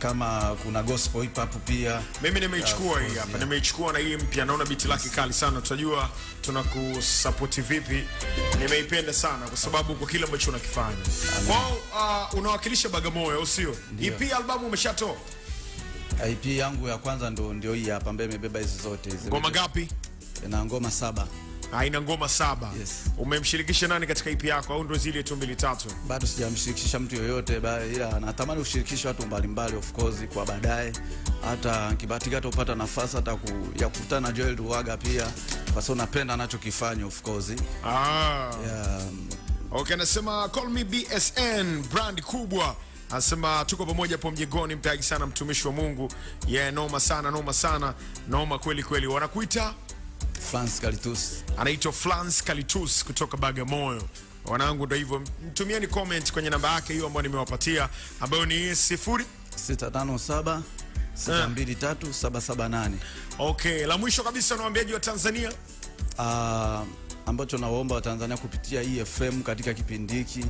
Kama kuna gospel hip hop pia. Mimi nimeichukua hii hapa, nimeichukua na hii mpya, naona beat lake kali sana. Tutajua tunakusupport vipi. Nimeipenda sana kwa sababu kwa kile ambacho unakifanya. Kwao unawakilisha Bagamoyo, au sio? EP albamu umeshatoa? EP yangu ya kwanza ndio hii hapa ambayo imebeba hizi zote hizi. Ngoma ngapi? Na ngoma 7. Ina ngoma 7. Yes. Umemshirikisha nani katika EP yako au ndio zile tu mbili tatu? Bado sijamshirikisha mtu yoyote, ila natamani kushirikisha watu mbalimbali, of course, kwa baadaye. Hata nikibahatika hata upata nafasi hata ya kukutana na Joel Luaga pia, kwa sababu napenda anachokifanya, of course. Yeah. Okay, anasema call me BSN brand kubwa. Anasema tuko pamoja hapo mjengoni, mpagi sana mtumishi wa Mungu. Yeah, noma sana, noma sana, noma kweli kweli. Wanakuita Flans Kalitus. Anaitwa Flans Kalitus kutoka Bagamoyo. Wanangu, ndio hivyo, mtumieni comment kwenye namba yake hiyo ambayo nimewapatia ambayo ni 0 657 623 778. Okay, la mwisho kabisa unawaambiaje wa Tanzania? Ambacho nawaomba wa Tanzania kupitia EFM katika kipindi hiki,